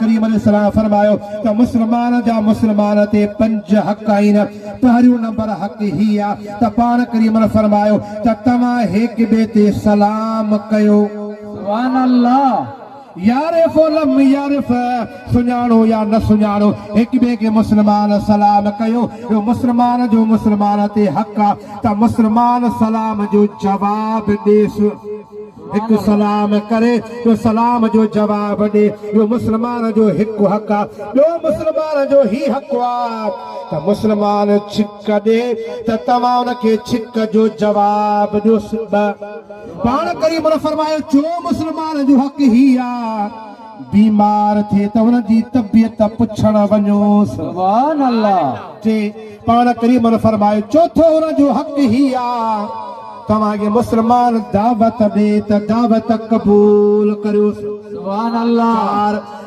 ڪريم عليه السلام فرمايو ته مسلمان جا مسلمان تي پنج حق آهن. پهريون نمبر حق هي آ ته پاڻ ڪريم فرمايو ته توهان هڪ ٻئي تي سلام ڪيو. سبحان الله. يعرف لم يعرف، سڃاڻو يا نه سڃاڻو، هڪ ٻئي کي مسلمان سلام ڪيو. اهو مسلمان جو مسلمان تي حق آ ته مسلمان سلام جو جواب ڏيس. هڪ سلام ڪري ٻيو سلام جو جواب ڏي، اهو مسلمان جو هڪ حق آ. ٻيو مسلمان جو هي حق آ ته مسلمان ڇڪ ڏي ته توهان ان کي ڇڪ جو جواب ڏيوس. ٻه. پاڻ ڪريم فرمايو، چو مسلمان جو حق هي آ بيمار ٿئي ته ان جي طبيعت پڇڻ وڃوس. سبحان الله. ٽي. پاڻ ڪريم فرمايو، چوٿون ان جو حق هي آ توهان کي مسلمان دعوت ڏي ته دعوت قبول ڪريوس. سبحان الله. چار.